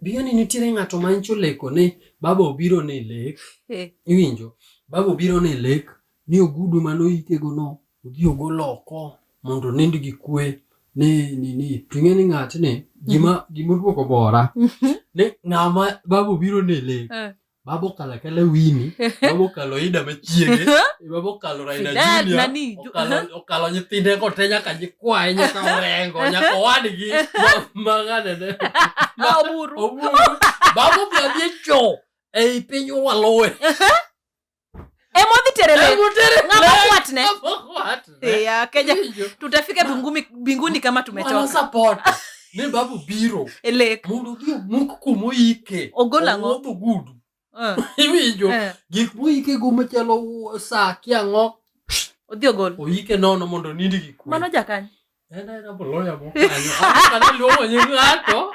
Bing'e ni nitiere ng'ato ma nyicho leko ni baba obiro ne lek. Iwinjo? Baba obiro ne lek ni ogudu mane oikego no odhi ogol oko mondo onind gi kwe ni ni ni to ing'e ni ng'atni gima gima oduogo bora ni ng'ama baba obiro ne lek baba okalo akala Winnie baba okalo Ida machiege baba okalo Raila Fidel, Junior nani, okalo okalo nyithinde go te nyaka nyikwaye nyaka Orengo nyaka owadgi ma ng'ane ne Ah, Oburu. Oburu baba odhi adhi e cho ei piny waluwe Emodhi tere lek. Emotere Ng'ama lek. kwatne. Ng'ama kwatne. Ya, Kenya Iwinjo? tutafika mbinguni, mbinguni kama Mano tumechoka. support ni babu biro E lek. mondo odhi omuk kumoike Ogol ang'o? Owuodh ogudu Eh, iwinjo eh, gik moikego machalo sa kia ang'o Odhi ogol. oike nono mondo onind gi kwe Mano jakany. en aena boloya mokanyo. Ang'o ka ne luongo nying ng'ato.